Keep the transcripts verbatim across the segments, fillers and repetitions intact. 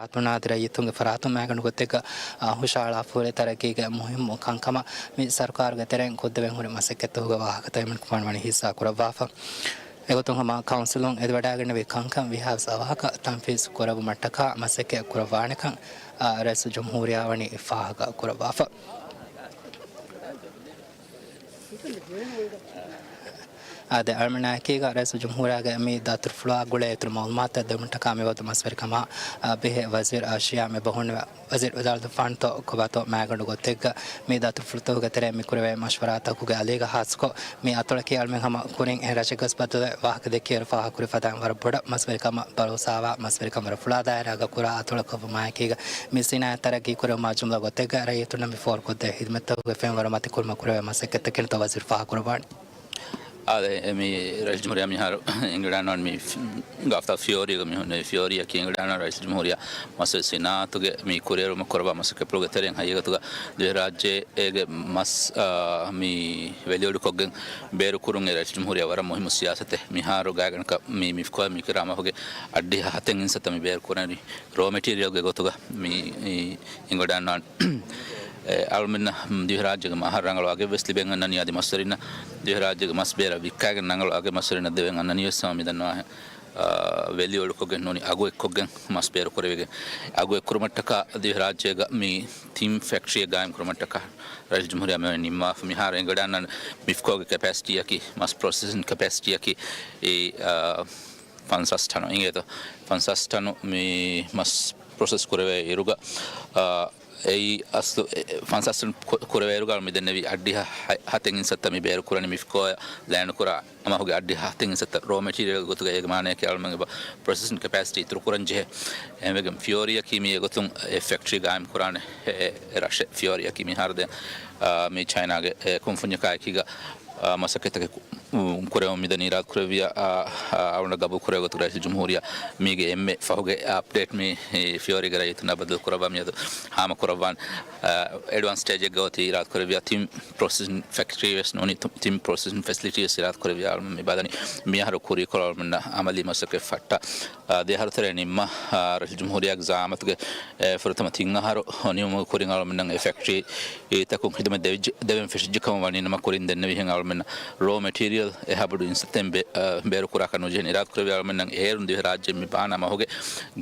އަތުނާދި ރައްޔިތުންގެ ފަރާތުން މައިގަނޑު ގޮތެއްގަ، އާ، ހުށަހަޅާފަހުރި ތަރައްގީގެ މުހިއްމު ކަންކަމަށް މި ސަރުކާރުގެ ތެރެއިން ކޮށްދެވެން ހުރި މަސައްކަތްތަކުގެ ވާހަކަތައް އެމަނިކުފާނު ވަނީ ހިއްސާ ކުރައްވާފަ. އެގޮތުން ހަމަ ކައުންސިލުން އެދިވަޑައިގެންނެވި ކަންކަން ވީހާވެސް އަވަހަކަށް ތަންފީޒު ކުރެއްވުމަށްޓަކާ މަސައްކަތް ކުރައްވާނެކަން، އާ، ރައީސުލްޖުމްހޫރިއްޔާ ވަނީ ފާހަގަ ކުރައްވާފަ. އާދެ، އަޅުމެންނާއެކީގަ ރައީސުލްޖުމްހޫރިއްޔާގެ މި ދަތުރުފުޅާ ގުޅޭ އިތުރު މައުލޫމާތުތައް ދެވުމަށްޓަކާ މިވަގުތު މަސްވެރިކަމާ، އާ، ބެހޭ ވަޒީރު އާ ޝިޔާ މެ ބަހުންނެވި ވަޒީރު ވިދާޅުވި ފާންތޯ ކޮބާތޯ މައިގަނޑު ގޮތެއްގަ މި ދަތުރުފުޅުތަކުގެ ތެރެއިން މި ކުރެވޭ މަޝްވަރާތަކުގެ އަލީގަ ހާއްސަކޮށް، މި އަތޮޅަކީ އަޅުމެން ހަމަ ކުރިން އެ ރަށެއް ގޮސް ބައްދަލުވެ ވާހަކަ ދެއްކިއިރު ފާހަގަކުރި ފަދައިން ވަރަށް ބޮޑަށް މަސްވެރިކަމަށް ބަރޯސާވާ މަސްވެރިކަން ވަރަށް ފުޅާ ދާއިރާގަ ކުރާ އަތޮޅަކަށްވުމާއެކީގަ މި ސިނާއަތް ތަރައްގީ ކުރެވުމާ ޖުމްލަ ގޮތެއްގަ ރައްޔިތުންނަށް މި ފޯރުކޮށްދޭ ހިދުމަތްތަކުގެ ފެންވަރު މަތިކުރުމަށް ކުރެވޭ މަސައްކަތްތަކެއް ނުތޯ ވަޒީރު ފާހަގަކުރައްވާނެ. އާދެ، މި ރައީސުލްޖުމްހޫރިއްޔާ މިހާރު އެނގިވަޑައިގަންނަވާނީ މި ގާފްތާ ފިޔޯރީގަ މި ހުންނެވި ފިޔޯރީއަކީ އެނގިވަޑައިގަންނަވާ ރައީސުލްޖުމްހޫރިއްޔާ މަސްވެރި ސިނާއަތުގެ މި ކުރިއެރުމަށް ކުރައްވާ މަސައްކަތްޕުޅުގެ ތެރެއިން ހަގީގަތުގަ ދިވެހިރާއްޖޭގެ މަސް، އާ، މި ވެލިއުޑުކޮށްގެން ބޭރުކުރުން އެ ރައީސުލްޖުމްހޫރިއްޔާ ވަރަށް މުހިއްމު ސިޔާސަތެއް. މިހާރު ގާތްގަނޑަކަށް މި މިފްކޯއަށް މި ކިރާ މަހުގެ އަށްޑިހަ ހަތެއް އިންސައްތަ މި ބޭރު ކުރަނީ ރޯ މެޓީރިއަލްގެ ގޮތުގަ މި އެނގިވަޑައިގަންނަވާނެ. އެ، އަޅުމެންނަށް ދިވެހިރާއްޖޭގެ އަހަރު ރަނގަޅު އަގެއްވެސް ލިބެން އަންނަނީ އަދި މަސްވެރިންނަށް ދިވެހިރާއްޖޭގެ މަސް ބޭރަށް ވިއްކާގެން ރަނގަޅު އަގެއް މަސްވެރިންނަށް ދެވެން އަންނަނީވެސް ހަމަ މިދަންނަވާހެން. އާ، ވެލިއު އެޑުކޮށްގެން ނޫނީ އަގު އެއްކޮށްގެން މަސް ބޭރު ކުރެވިގެން، އަގު އެއްކުރުމަށްޓަކާ ދިވެހިރާއްޖޭގަ މި ތިން ފެކްޓްރީއެއް ގާއިމް ކުރުމަށްޓަކާ ރައީސުލްޖުމްހޫރިއްޔާ މިވަނީ ނިންމާފަ. މިހާރު އެނގިވަޑައިގަންނަވާނެ މިފްކޯގެ ކެޕޭސިޓީއަކީ، މަސް ޕްރޮސެސިން ކެޕޭސިޓީއަކީ، އާ، ފަންސާސް ޓަނު އިނގޭތޯ. ފަންސާސް ޓަނު މި މަސް ޕްރޮސެސް ކުރެވޭ އިރުގަ، އާ، އެއީ އަސްލު، އެ، ފަންސާސް ޓަނު ކު-، ކުރެވޭ އިރުގަ މި ދެންނެވި އަށްޑިހަ ހަ-، ހަތެއް އިންސައްތަ މި ބޭރު ކުރަނީ މިފްކޯއަށް ލޭންޑް ކުރާ މަހުގެ އަށްޑިހަ ހަތެއް އިންސައްތަ ރޯ މެޓީރިއަލް ގޮތުގަ. އޭގެ މާނަޔަކީ އަޅުމެންގެ ޕްރޮސެސިން ކެޕޭސިޓީ އިތުރު ކުރަން ޖެހޭ. އެހެންވެގެން ފިޔޯރީއަކީ މި އެގޮތުން އެ ފެކްޓްރީ ގާއިމް ކުރާނެ އެ، އެ ރަށެއް. ފިޔޯރީއަކީ މިހާރު ދެން، އާ، މި ޗައިނާގެ އެ ކުންފުންޏަކާއެކީގަ، އާ، މަސައްކަތްތަކެއް ކު-، ކުރެވުން މިދަނީ އިރާދަކުރެއްވިޔާ، އާ، އާ، އަޅުގަނޑަށް ގަބޫލު ކުރެވޭ ގޮތުގަ ރައީސުލްޖުމްހޫރިއްޔާ މީގެ އެންމެ ފަހުގެ އަޕްޑޭޓް މި ފިޔޯރީގެ ރައްޔިތުންނާ ބައްދަލު ކުރައްވާ މިއަދު ހާމަ ކުރައްވާން. އާ، އެޑްވާންސް ސްޓޭޖެއްގަ އޮތީ އިރާދަކުރެއްވިޔާ ތިން ޕްރޮސެސިން ފެކްޓްރީ ވެސް ނޫނީ ތު-، ތިން ޕްރޮސެސިން ފެސިލިޓީ ވެސް އިރާދަކުރެއްވިޔާ އަޅުމެން މި ބަލަނީ މިއަހަރު ކުރީކޮޅު އަޅުމެންނަށް އަމަލީ މަސައްކަތް ފައްޓާ، އާ، ދެއަހަރު ތެރޭ ނިންމާ، އާ، ރައީސުލްޖުމްހޫރިއްޔާގެ ޒައާމަތުގެ އެ ފުރަތަމަ ތިން އަހަރު ނިމުމުގެ ކުރިން އަޅުމެންނަށް އެ ފެކްޓްރީ އެތަކުން ހިދުމަތް ދެވިއްޖެ-، ދެވެން ފެށިއްޖެ ކަމަށް ވަނީ ނަމަ ކުރިން ދެންނެވިހެން އަޅުމެންނަށް ރޯ މެޓީރިއަލް އެ ހަބަޑު އިންސައްތައިން ބޭ-، އަ، ބޭރު ކުރާކަށް ނުޖެހެން އިރާދަ ކުރެއްވި އަޅުމެންނަށް އޭރުން ދިވެހިރާއްޖެ މި ބާނާ މަހުގެ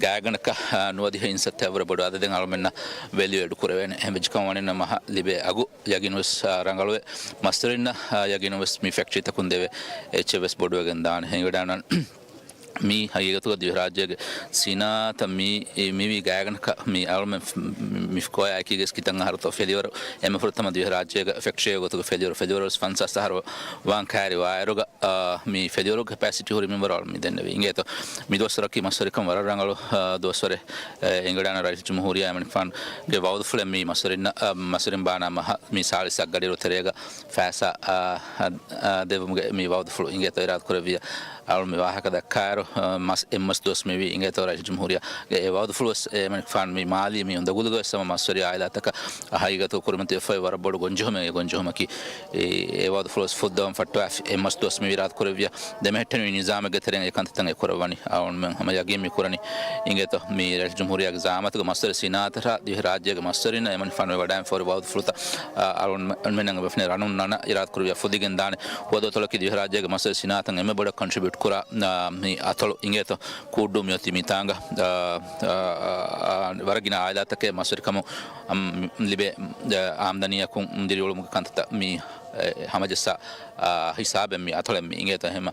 ގާތްގަނޑަކަށް، އަ، ނުވަދިހަ އިންސައްތައަށްވުރެ ބޮޑު އަދަދެއް އަޅުމެންނަށް ވެލިއު އެޑު ކުރެވޭނެ. އެހެން ވެއްޖެ ކަމަށް ވަނީ ނަމަ މަހަށް ލިބޭ އަގު ޔަގީނުވެސް، އަ، ރަނގަޅުވެ މަސްތުރިންނަށް، އަ، ޔަގީނުވެސް މި ފެކްޓްރީތަކުން ދެވޭ އެއްޗެއްވެސް ބޮޑުވެގެން ދާނެ. ހެނގިވަޑާނަން މީ ހަގީގަތުގަ ދިވެހިރާއްޖޭގެ ސިނާއަތަށް މި، މިވީ ގާތްގަނޑަކަށް މި އަޅުމެން މިފްކޯއާއެކީގަސް ކިތަން އަހަރުތޯ ފެލިވަރު، އެންމެ ފުރަތަމަ ދިވެހިރާއްޖޭގެ ފެކްޓްރީ ގޮތުގަ ފެލިވަރު، ފެލިވަރުވެސް ފަންސާސް އަހަރު ވާން ކައިރި ވާއިރުގަ، އާ، މި ފެލިވަރުގެ ކެޕޭސިޓީ ހުރި މިންވަރު އަޅުމެން މި ދެންނެވީ. އިނގޭތޯ، މި ދުވަސްވަރަކީ މަސްވެރިކަން ވަރަށް ރަނގަޅު، އާ، ދުވަސްވަރެއް، އެ، އެނގިވަޑާނަން ރައީސުލްޖުމްހޫރިއްޔާ އެމަނިކުފާނުގެ ވައުދުފުޅެއް މި މަސްވެރިންނަށް، އާ، މަސްވެރިން ބާނާ މަހަށް މި ސާޅީސް އަށް ގަޑިއިރު ތެރޭގަ ފައިސާ، އާ، އާ، ދެއްވުމުގެ މި ވައުދުފުޅު އިނގޭތޯ އިރާދަ ކުރެއްވިޔާ. އަޅު މި ވާހަކަ ދައްކާއިރު، އާ، މަސް، އެއްމަސް ދުވަސް މިވީ އިނގޭތޯ ރައީސުލްޖުމްހޫރިއްޔާގެ އެ ވައުދުފުޅުވެސް އެމަނިކުފާނު މި މާލީ މި އުނދަގުލުގަވެސް ހަމަ މަސްވެރި އާއިލާތަކަށް ހަގީގަތު ކުރިމަތިވެފައި ވަރަށް ބޮޑު ގޮންޖެހުމެއް. އެ ގޮންޖެހުމަކީ އެ، އެ ވައުދުފުޅުވެސް ފުއްދަވަން ފައްޓަވާފި. އެއްމަސް ދުވަސް މިވީ އިރާދަ ކުރެއްވިޔާ ދެމެހެއްޓެނިވި ނިޒާމެއްގެ ތެރެއިން އެކަންތައްތައް އެކުރައްވަނީ. އަޅުމެން ހަމަ ޔަގީން މި ކުރަނީ އިނގޭތޯ މި ރައީސުލްޖުމްހޫރިއްޔާގެ ޒައާމަތުގެ މަސްވެރި ސިނާއަތަށާ ދިވެހިރާއްޖޭގެ މަސްވެރިންނަށް އެމަނިކުފާނު ވެވަޑައިގެންފަ ހުރި ވައުދުފުޅުތައް، އާ، އަޅުމެންނަށް އެބަފެނޭ ރަނުން ނަނަ އިރާދަ ކުރެއްވިޔާ ފުދިގެން ދާނެ. ހުވަދު އަތޮޅަކީ ދިވެހިރާއްޖޭގެ މަސްވެރި ސިނާއަތަށް އެންމެ ބޮޑަށް ކޮންޓްރިބިއުޓް ކުރާ، އާ، މި އަތޮޅު އިނގޭތޯ. ކޫއްޑޫ މިއޮތީ މިތާނގަ، އާ، އާ، ވަރަށް ގިނަ އާއިލާތަކެއް މަސްވެރިކަމުން، އަމް، ލިބޭ، އާ، އާމްދަނީއަކުން ދިރިއުޅުމުގެ ކަންތައްތައް މި، އެ، ހަމަޖައްސާ، އާ، ހިސާބެއް މި އަތޮޅެއް މި އިނގޭތޯ. އެހެންމަ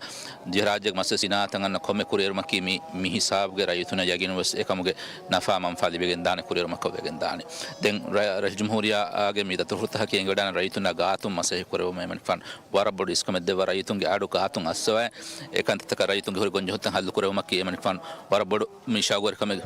ދިވެހިރާއްޖޭގެ މަސްވެރި ސިނާއަތަށް އަންނަ ކޮންމެ ކުރިއެރުމަކީ މި، މި ހިސާބުގެ ރައްޔިތުންނަށް ޔަގީނުންވެސް އެކަމުގެ ނަފާ މަންފާ ލިބިގެން ދާނެ ކުރިއެރުމަކަށް ވެގެން ދާނެ. ދެން ރަ-، ރައީސުލްޖުމްހޫރިއްޔާގެ މި ދަތުރުފުޅުތަކަކީ އެނގިވަޑާނަން ރައްޔިތުންނާ ގާތުން މަސައްކަތް ކުރެވުމަށް އެމަނިކުފާނު ވަރަށް ބޮޑު އިސްކަމެއް ދެއްވާ ރައްޔިތުންގެ އަޑު ގާތުން އައްސަވައި، އެ ކަންތައްތަކަށް ރައްޔިތުންގެ ހުރި ގޮންޖެހުންތައް ހައްލު ކުރެވުމަކީ އެމަނިކުފާނު ވަރަށް ބޮޑު މި ޝައުގުވެރިކަމެއް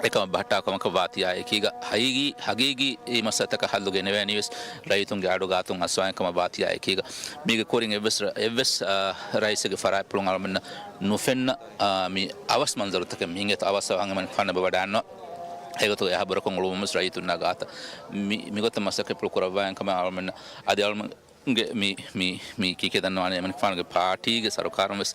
އެކަމަށް ބަހައްޓާ ކަމަކަށް ވާތީއާ އެކީގަ، ހަގީގީ، ހަގީގީ މައްސަލަތަކަށް ހައްލު ގެނެވޭނީވެސް ރައްޔިތުންގެ އަޑު ގާތުން އައްސަވާނެ ކަމަށް ވާތީއާ އެކީގަ، މީގެ ކުރިން އެއްވެސް ރަ-، އެއްވެސް، އާ، ރައީސެއްގެ ފަރާތްޕުޅުން އަޅުމެންނަށް ނުފެންނަ، އާ، މި އަވަސް މަންޒަރުތަކެއް މި އިނގޭތޯ އަވަސް އަވަހަށް އެމަނިކުފާނު އެބަ ވަޑައިގަންނަވާ. އެގޮތުގަ އެހާ ބުރަކޮށް އުޅުމުންވެސް ރައްޔިތުންނާ ގާތަށް މި، މިގޮތަށް މަސައްކަތްޕުޅު ކުރައްވާނެ ކަމަށް އަޅުމެންނަށް އަދި އަޅުމެން ގެ މި، މި، މި ކީކޭ ދަންނަވާނެ އެމަނިކުފާނުގެ ޕާޓީގެ ސަރުކާރުން ވެސް،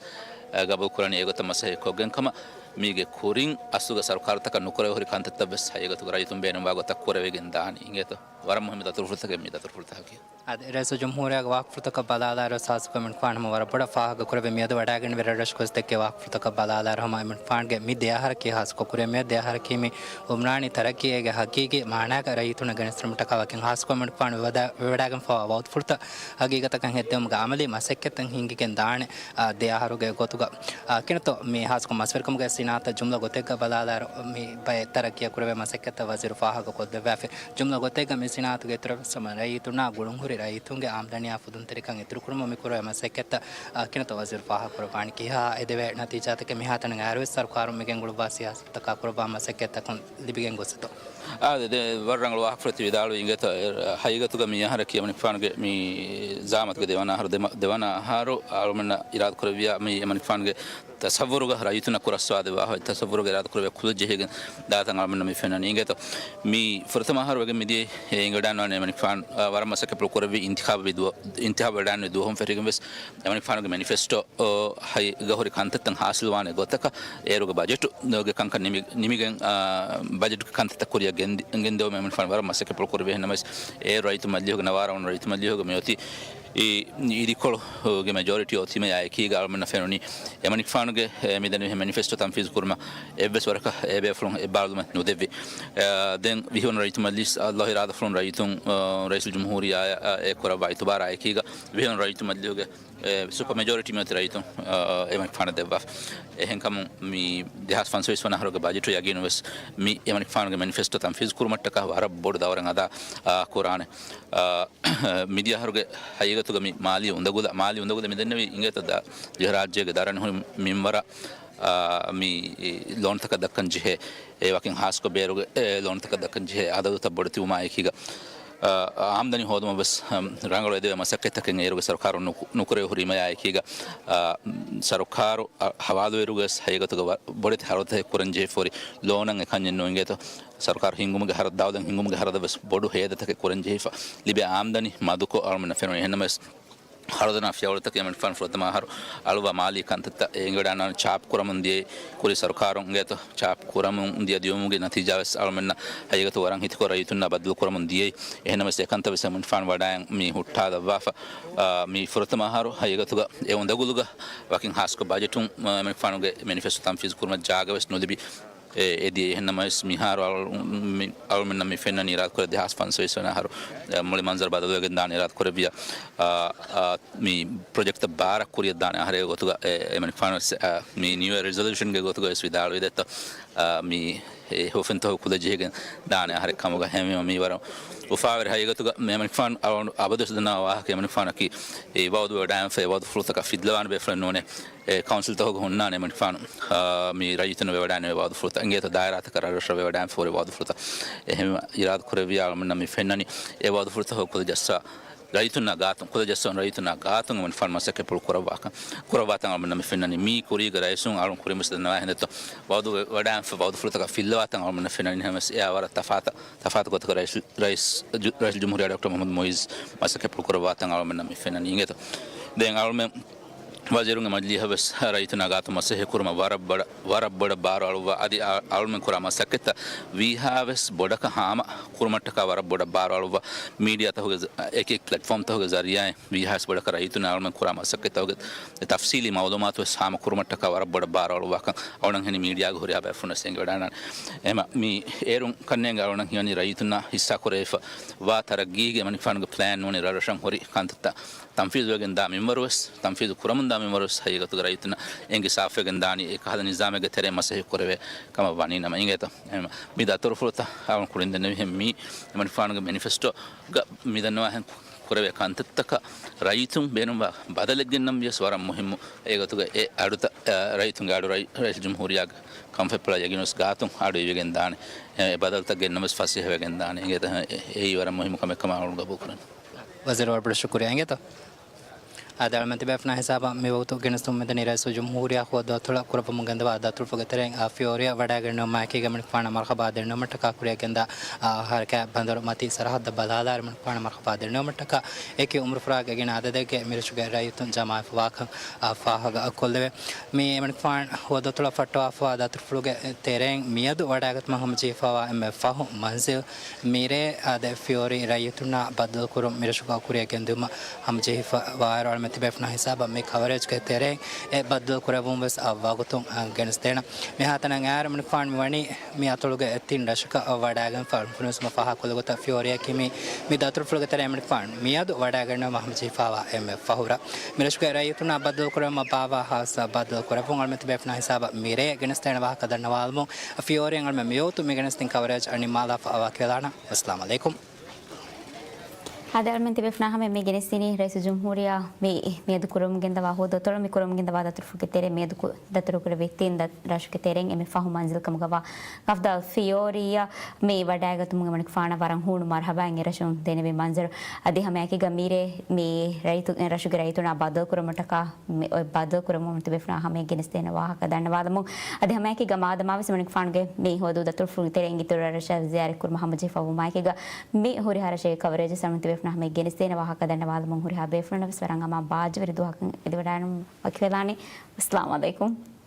އަ، ގަބޫލު ކުރަނީ އެގޮތަށް މަސައްކަތް ކޮށްގެން ކަމަށް. މީގެ ކުރިން އަސްލުގަ ސަރުކާރުތަކަށް ނުކުރެވި ހުރި ކަންތައްތައް ވެސް ހަގީގަތުގަ ރައްޔިތުން ބޭނުންވާ ގޮތަށް ކުރެވިގެން ދާނީ. އިނގޭތޯ؟ ވަރަށް މުހިއްމު ދަތުރުފުޅުތަކެއް މި ދަތުރުފުޅުތަކަކީ. އަދި ރައީސުލްޖުމްހޫރިއްޔާގެ ވާހަކަފުޅުތަކަށް ބަލާލާއިރު، ހާއްސަކޮށް އެމަނިކުފާނު ހަމަ ވަރަށް ބޮޑަށް ފާހަގަކުރެއްވި މިއަދު ވަޑައިގެންވި ރަށްރަށު ގޮސްދެއްކޭ ވާހަކަފުޅުތަކަށް ބަލާލާއިރު، ހަމަ އެމަނިކުފާނުގެ މި ދެ އަހަރަކީ، ހާއްސަކޮށް ކުރިއަށް މިއަށް ދެ އަހަރަކީ މި އުމްރާނީ ތަރައްގީގެ ހަގީގީ މާނާގަ ރައްޔިތުންނަށް ގެނެސްދިނުމަށްޓަކާ ވަކިން ހާއްސަކޮށް އެމަނިކުފާނު ވެވަޑައިގެންފަވާ ވައުދުފުޅުތައް ހަގީގަތަކަށް ހެއްދެވުމުގެ އަމަލީ މަސައްކަތްތައް ހިންގިގެން ދާނެ، އާ، ދެ އަހަރުގެ ގޮތުގަ. އާ، ކިނަތޯ މި ހާއްސަކޮށް މަސްވެރިކަމުގެ ސިނާއަތަށް ޖުމްލަ ގޮތެއްގަ ބަލާލާއިރު، މި ބައެއް ތަރައްގީއަށް ކުރެވޭ މަސައްކަތްތައް ވަޒީރު ފާހަގަކޮށްދެއްވާފި. ޖުމްލަ ގޮތެއްގަ މި ސިނާއަތުގެ އިތުރަށް ވެސް ހަމަ ރައްޔިތުންނާ ގުޅުންހުރި ރައްޔިތުންގެ އާމްދަނީއާ ފުދުންތެރިކަން އިތުރުކުރުމަށް މި ކުރެވޭ މަސައްކަތްތައް، އާ، ކިނަތޯ ވަޒީރު ފާހަގަކުރައްވާނީ ކިހާ އެދެވޭ ނަތީޖާތަކެއް މިހާތަނަށް އައިރުވެސް ސަރުކާރުން މިގެންގުޅުއްވާ ސިޔާސަތުތަކާ ކުރައްވާ މަސައްކަތްތަކުން ލިބިގެން ގޮސްއެތޯ؟ އާ، ދެ، ދެ، ވަރަށް ރަނގަޅު ވާހަކަފުޅެއް ތި ވިދާޅުވީ. އިނގޭތޯ، އެ، ހަގީގަތުގަ މި އަހަރަކީ އެމަނިކުފާނުގެ މި ޒައާމަތުގެ ދެވަނަ އަހަރު، ދެމަ-، ދެވަނަ އަހަރު އަޅުމެންނަށް އިރާދަކުރެއްވިޔާ މި އެމަނިކުފާނުގެ ތަޞައްވުރުގަ ރައްޔިތުންނަށް ކުރައްސަވާދެއްވާފަ، ތަޞައްވުރުގަ އިރާދަކުރެއްވިޔާ ކުލަ ޖެހިގެން ދާތަން އަޅުމެންނަށް މި ފެންނަނީ. އިނގޭތޯ، މި ފުރަތަމަ އަހަރު ވެގެން މިދިޔައީ އެ އިނގިވަޑައިގަންނަވާނެ އެމަނިކުފާނު، އާ، ވަރަށް މަސައްކަތްޕުޅު ކުރެއްވި އިންތިޚާބު ދުވަ-، އިންތިޚާބު ވެވަޑައިގެންނެވި ދުވަހުން ފެށިގެން ވެސް އެމަނިކުފާނުގެ މެނިފެސްޓޯ އޯ، ހައިގަ ހުރި ކަންތައްތައް ހާސިލްވާނެ ގޮތަކަށް އޭރުގެ ބަޖެޓުގެ ކަންކަން ނިމި-، ނިމިގެން، އާ، ބަޖެޓުގެ ކަންތައްތައް ކުރިއަށް ގެންދި-، ގެންދެވުމަށް އެމަނިކުފާނު ވަރަށް މަސައްކަތްޕުޅު ކުރެއްވި. އެހެންނަމަވެސް އޭރު ރައްޔިތު މަޖިލީހުގެ ނަވާރަ ވަނަ ރައްޔިތު މަޖިލީހުގެ މިއޮތީ އި-، އިދިކޮޅުގެ މެޖޯރިޓީ އޮތީމަ އެކީގަ އަޅުމެންނަށް ފެނުނީ އެމަނިކުފާނުގެ، އެ، މިދެންނެވި މެނިފެސްޓޯ ތަންފީޒު ކުރުމަށް އެއްވެސް ވަރަކަށް އެ ބޭފުޅުން އެއްބާރުލުމެއް ނުދެއްވި. އެ، ދެން ވިހިވަނަ ރައްޔިތު މަޖިލީސް، އައްލާހު އިރާދަފުޅުން ރައްޔިތުން، އަ، ރައީސުލްޖުމްހޫރިއްޔާއަށް އެ ކުރައްވާ އިތުބާރާ އެކީގަ ވިހިވަނަ ރައްޔިތު މަޖިލީހުގެ އެ، ސުޕަ މެޖޯރިޓީ މިއޮތީ ރައްޔިތުން، އަ، އެމަނިކުފާނަށް ދެއްވާފަ. އެހެންކަމުން މި ދެހާސް ފަންސަވީސް ވަނަ އަހަރުގެ ބަޖެޓު ޔަގީނުން ވެސް މި އެމަނިކުފާނުގެ މެނިފެސްޓޯ ތަންފީޒު ކުރުމަށްޓަކާ ވަރަށް ބޮޑު ދައުރެއް އަދާ، އާ، ކުރާނެ. އާ، މިދިޔަ އަހަރުގެ ހަގީގަތުގަ މި މާލީ އުނދަގުލަށް، މާލީ އުނދަގުލަށް މިދެންނެވީ އިނގޭތޯ ދަ-، ދިވެހިރާއްޖޭގެ ދަރަނި ހުރި މިންވަރަށް، އާ، މި ލޯނުތަކަށް ދައްކަން ޖެހޭ، އެ ވަކިން ހާއްސަކޮށް ބޭރުގެ، އެ، ލޯނުތަކަށް ދައްކަން ޖެހޭ އަދަދުތައް ބޮޑުތިބުމާ އެކީގަ، އާ، އާމްދަނީ ހޯދުމަށް ވެސް، އަމް، ރަނގަޅު އެދެވޭ މަސައްކަތްތަކެއް އޭރުގެ ސަރުކާރުން ނުކު-، ނުކުރެވި ހުރީމަޔާ އެކީގަ، އާ، ސަރުކާރު، އަ، ހަވާލުވިއިރުގަ ވެސް ހަގީގަތުގަ ވަ-، ބޮޑެތި ހަރަދުތަކެއް ކުރަން ޖެހިފަ ހުރި ލޯނަށް އެކަންޏެއް ނޫން އިނގޭތޯ. ސަރުކާރު ހިންގުމުގެ ހަރަދު، ދައުލަތް ހިންގުމުގެ ހަރަދަށް ވެސް ބޮޑު ހޭދަތަކެއް ކުރަން ޖެހިފަ ލިބޭ އާމްދަނީ މަދުކޮށް އަޅުމެންނަށް ފެނުނީ. އެހެންނަމަވެސް، ހަރަދުނާ ފިޔަވަޅުތަކެއް އެމަނިކުފާނު ފުރަތަމަ އަހަރު އަޅުވާ މާލީ ކަންތައްތައް އެ އިނގިވަޑައިގަންނަވާނެ ޗާޕް ކުރަމުން ދިޔައީ ކުރީ ސަރުކާރުން އިނގޭތޯ. ޗާޕް ކުރަމުން ދިޔަ ދިޔުމުގެ ނަތީޖާ ވެސް އަޅުމެންނަށް ހަގީގަތު ވަރަށް ހިތުކޮށް ރައްޔިތުންނާ ބައްދަލު ކުރަމުން ދިޔައީ. އެހެންނަމަވެސް އެކަންތައް ވެސް އެމަނިކުފާނު ވަޑައިގެން މި ހުއްޓާލައްވާފަ. އާ، މި ފުރަތަމަ އަހަރު ހަގީގަތުގަ އެ އުނދަގުލުގަ ވަކިން ހާއްސަކޮށް ބަޖެޓުން، އާ، އެމަނިކުފާނުގެ މެނިފެސްޓޯ ތަންފީޒު ކުރުމަށް ޖާގަ ވެސް ނުލިބި، އެ، އެދިޔަ. އެހެންނަމަވެސް މިހާރު އަޅު-، މި-، އަޅުމެންނަށް މި ފެންނަނީ އިރާދަކުރެއްވިޔާ ދެހާސް ފަންސަވީސް ވަނަ އަހަރު، އެ، މުޅި މަންޒަރު ބަދަލުވެގެން ދާނެ އިރާދަކުރެއްވިޔާ، އާ، އާ، މި ޕްރޮޖެކްޓްތައް ބާރަށް ކުރިއަށް ދާނެ އަހަރެއް ގޮތުގަ، އެ، އެމަނިކުފާނު ވެސް، އާ، މި ނިއު އިޔަރ ރިޒޮލޫޝަންގެ ގޮތުގަ ވެސް ވިދާޅުވި ދެއްތޯ، އާ، މި އެ ހުފެންތޯ ކުލަ ޖެހިގެން ދާނެ އަހަރެއް ކަމުގަ. ހެންވީމަ މީ ވަރަށް އުފާވެރި ހަގީގަތުގަ މި އެމަނިކުފާނު އަބަދުވެސް ދަންނަވާ ވާހަކަ އެމަނިކުފާނަކީ އެ ވައުދު ވެވަޑައިގެންފަ އެ ވައުދުފުޅުތަކަށް ފިއްލަވާނެ ބޭފުޅެއް ނޫނޭ. އެ ކައުންސިލްތަކުގަ ހުންނާނެ އެމަނިކުފާނު، އާ، މި ރައްޔިތުން ވެވަޑައިނެވި ވައުދުފުޅުތައް އިނގޭތޯ ދާއިރާތަކަށް ރަށްރަށަށް ވެވަޑައިން ފޯރި ވައުދުފުޅުތައް. އެހެން އިރާދަ ކުރެއްވިޔާ އަޅުމެންނަށް މި ފެންނަނީ އެ ވައުދުފުޅުތަކަށް ކުލަ ޖައްސާ ރައްޔިތުންނާ ގާތުން، ކުލަ ޖައްސަވަން ރައްޔިތުންނާ ގާތުން އެމަނިކުފާނު މަސައްކަތްޕުޅު ކުރައްވާކަން، ކުރައްވާތަން އަޅުމެންނަށް މި ފެންނަނީ. މީ ކުރީގަ ރައީސުން އަޅުން ކުރިން ވެސް ދަންނަވާ ހެނދެއްތޯ ވައުދު ވެ-، ވަޑައިންފަ ވައުދުފުޅުތަކަށް ފިއްލަވާތަން އަޅުމެންނަށް ފެންނަނީ. އެހެންވެސް އެއާ ވަރަށް ތަފާތަ-، ތަފާތު ގޮތަކަށް ރައީސް، ރައީސް ޖު-، ރައީސުލްޖުމްހޫރިއްޔާ ޑޮކްޓަރ މުހައްމަދު މުއިއްޒު މަސައްކަތްޕުޅު ކުރައްވާތަން އަޅުމެންނަށް މި ފެންނަނީ. އިނގޭތޯ ދެން އަޅުމެން ވަޒީރުންގެ މަޖިލީހަށް ވެސް ރައްޔިތުންނާ ގާތުން މަސައްކަތް ކުރުމަށް ވަރަށް ބޮޑަށް، ވަރަށް ބޮޑަށް ބާރު އަޅުއްވާ. އަދި އަ-، އަޅުމެން ކުރާ މަސައްކަތްތައް ވީހާވެސް ބޮޑަކަށް ހާމަ ކުރުމަށްޓަކާ ވަރަށް ބޮޑަށް ބާރު އަޅުއްވާ. މީޑިއާތަކުގެ ޒަ-، އެކި އެކި ޕްލެޓްފޯމްތަކުގެ ޒަރީއާއިން ވީހާވެސް ބޮޑަކަށް ރައްޔިތުންނަށް އަޅުމެން ކުރާ މަސައްކަތްތަކުގެ ތަފްސީލީ މައުލޫމާތު ވެސް ހާމަ ކުރުމަށްޓަކާ ވަރަށް ބޮޑަށް ބާރު އަޅުއްވާކަން އަޅުނަށް ހެނި މީޑިއާގަ ހުރިހާ ބޭފުޅުން ވެސް އެނގިވަޑައިގަންނާނެ. އެހެމަ މި އޭރުން ކަންނޭނގެ އަޅުނަށް ހިޔަނީ ރައްޔިތުންނާ ހިއްސާ ކުރެވިފަ ވާ ތަރައްގީގެ އެމަނިކުފާނުގެ ޕްލޭން ނޫނީ ރަށްރަށަށް ހުރި ކަންތައްތައް ތަންފީޒުވެގެން ދާ މިންވަރު ވެސް، ތަންފީޒު ކުރަމުން ދާ މިންވަރު ވެސް ހަގީގަތުގަ ރައްޔިތުންނަށް އެނގި ސާފުވެގެން ދާނީ އެ ކަހަލަ ނިޒާމެއްގެ ތެރޭ މަސައްކަތް ކުރެވޭ ކަމަށް ވަނީ ނަމަ. އިނގޭތަ؟ އެހެމަ މި ދަތުރުފުޅުތައް އަޅުން ކުރިން ދެންނެވިހެން މީ އެމަނިކުފާނުގެ މެނިފެސްޓޯގަ މި ދަންނަވާހެން ކުރެވޭ ކަންތައްތަކަށް ރައްޔިތުން ބޭނުންވާ ބަދަލެއް ގެންނަން ވިޔަސް ވަރަށް މުހިއްމު. އެގޮތުގަ އެ އަޑުތައް، އަ، ރައްޔިތުންގެ އަޑު ރައި-، ރައީސުލްޖުމްހޫރިއްޔާގެ ކަންފަތްޕުޅަށް ޔަގީނުވެސް ގާތުން އަޑު އިވިގެން ދާނެ. އެ ބަދަލުތައް ގެންނަން ވެސް ފަސޭހަވެގެން ދާނެ. އިނގޭތަ؟ އެ-، އެއީ ވަރަށް މުހިއްމު ކަމެއް ކަމަށް އަޅުން ގަބޫލުކުރަން. ވަޒީރު ވަރަށް ބޮޑަށް ޝުކުރިއްޔާ. އިނގޭތަ؟ އާދެ، އަޅުމެން ތިބޭފުޅުންނާ ހިސާބަށް މި ވަގުތު ގެނެސްދިނުމަށް މިދަނީ ރައީސުލްޖުމްހޫރިއްޔާ ހުވަދު ދަތުރުފުޅުގެ ތެރެއިން އާ ފިޔޯރިއަށް ވަޑައިގެންނެވުމާއެކީގަ އަޅުގަނޑުމެންނަށް މަރުޙަބާ ދެންނެވުމަށްޓަކާ ކުރިއަށް ގެންދާ އާ ހަރަކާތް ބަނދަރު މަތީ ސަރަހައްދަށް ބަލާލާއިރު އަޅުގަނޑުމެންނަށް މަރުޙަބާ ދެންނެވުމަށްޓަކާ އެކި އުމުރުފުރާގެ ގިނަ އަދަދެއްގެ މިރަށުގެ ރައްޔިތުން ޖަމާވެފަވާކަން އާ ފާހަގަ ކޮށްލެވޭ. މި އަޅުގަނޑުމެން ހުވަދު ދަތުރުފުޅަށް ފައްޓަވާފަވާ ދަތުރުފުޅުގެ ތެރެއިން މިއަދު ވަޑައިގަތުމަށް ހަމަޖެހިފައިވާ އެންމެ ފަހު މަންޒިލް މިރޭ އާދެ ފިޔޯރި ރައްޔިތުންނާ ބައްދަލުކުރުން މިރަށުގަ ކުރިއަށް ގެންދިއުމަށް ހަމަޖެހިފައިވާއިރު އަޅުމެން ތިބޭފުޅުންނާ ހިސާބަށް މި ކަވަރޭޖްގެ ތެރެއިން އެ ބައްދަލު ކުރެއްވުން ވެސް އަށް ވަގުތުން އަށް ގެނެސްދޭނަން. މިހާތަނަށް އައިރު އަޅުގަނޑުމެން މި އަތޮޅުގެ ތިން ރަށަކަށް ވަޑައިގެންފަ އަޅުގަނޑުމެން ފާހަގަ ކޮށްލި ގޮތަށް ފިޔޯރިއަކީ މި، މި ދަތުރުފުޅުގެ ތެރެއިން އަޅުގަނޑުމެން މިއަދު ވަޑައިގެންނެވުމަށް ހަމަޖެހިފައިވާ އެންމެ ފަހު ރަށް. މިރަށުގެ ރައްޔިތުންނާ ބައްދަލުކުރެއްވުމަށް ބާއްވާ ހާއްސަ ބައްދަލުކުރެއްވުން އަޅުމެން ތިބޭފުޅުންނާ ހިސާބަށް މިރޭ ގެނެސްދޭނެ ވާހަކަ ދަންނަވާލަމުން ފިޔޯރިއަށް އަޅުމެން މިވަގުތު މި ގެނެސްދިން ކަވަރޭޖް ނިންމާލާފަ ވަކިވެލާނަން. އައްސަލާމު ޢަލައިކުމް. އާދެ، އަޅުމެން ތިބޭފުޅުންނާ ހަމަ މި ގެނެސްދިނީ ރައީސުލްޖުމްހޫރިއްޔާ މި، މިއަދު ކުރަމުން ގެންދަވާ ހުވަދު ދަތުރު، މި ކުރަމުން ގެންދަވާ ދަތުރުފުޅުގެ ތެރެއިން މިއަދު ކު-، ދަތުރުކުރެއްވި ތިން ދަ-، ރަށުގެ ތެރެއިން އެންމެ ފަހު މަންޒިލް ކަމުގަވާ ކަފްދާލް ފިޔޯރިއަށް މި ވަޑައިގަތުމުގެ އަޅުގަނޑުމެންނަށް މަރުޙަބާ އިނގޭ ރަށުން ދެނެވި މަންޒަރު. އަދި ހަމައެކީގަ މިރޭ މި ރައްޔިތު-، ރަށުގެ ރައްޔިތުންނާ ބައްދަލުކުރުމަށްޓަކާ މި އޮތް ބައްދަލުކުރުމުން ތިބޭފުޅުންނާ ހަމައަށް ގެނެސްދޭނެ ވާހަކަ ދަންނަވާލަމުން. އަދި ހަމައެކީގަ މާދަމާވެސް އަޅުގަނޑުމެންގެފާނުގެ މި ހުވަދު ދަތުރުފުޅުގެ ތެރެއިން އިތުރު ރަށްރަށަށް ޒިޔާރަތްކުރުމަށް ހަމަޖެހިފައިވުމާއެކީގަ މި ހުރިހާ ރަށެއްގެ ކަވަރޭޖެއް އަޅުމެން ތިބޭފުޅުންނާ ހަމައަށް ގެނެސްދޭނެ ވާހަކަ ދަންނަވާލަމުން. ހުރިހާ ބޭފުޅުންނަށް ވެސް ވަރަށް އަމާން ބާއްޖަވެރި ދުވަހަކަށް އެދިވަޑައިގަންނަވަން ވަކިވެލާނެ. އައްސަލާމު ޢަލައިކުމް.